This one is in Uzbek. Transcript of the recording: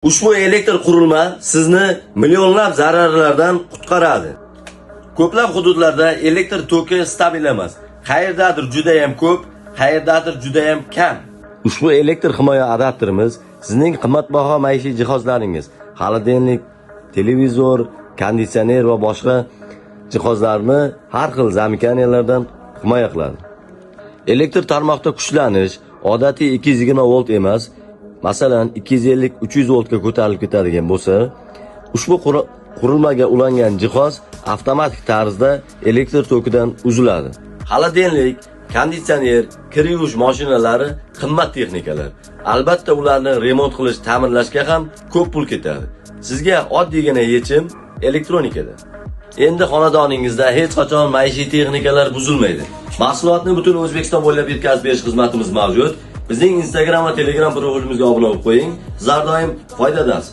Ushbu elektr qurilma sizni millionlab zararlardan qutqaradi. Ko'plab hududlarda elektr toki stabil emas. Qayerdadir juda ham ko'p, qayerdadir juda ham kam. Ushbu elektr himoya adapterimiz sizning qimmatbaho maishiy jihozlaringiz, холодильник, televizor, konditsioner va boshqa jihozlarni har xil замыкания lardan himoya qiladi. Elektr tarmoqda kuchlanish odatiy 220 volt emas, masalan, 250-300 voltga ko'tarilib ketadigan bo'lsa, ushbu qurilmaga ulangan jihoz avtomatik tarzda elektr tokidan uziladi. Холодильник, konditsioner, kir yuvish mashinalari qimmat texnikalar. Albatta, ularni remont qilish, ta'mirlashga ham ko'p pul ketadi. Sizga oddiygina yechim elektronikada. Endi xonadoningizda hech qachon maishiy texnikalar buzilmaydi. Mahsulotni butun O'zbekiston bo'ylab yetkazib berish xizmatimiz mavjud. Bizning Instagram va Telegram profilimizga obuna bo'lib qo'ying. Sizlar doim foydadasiz.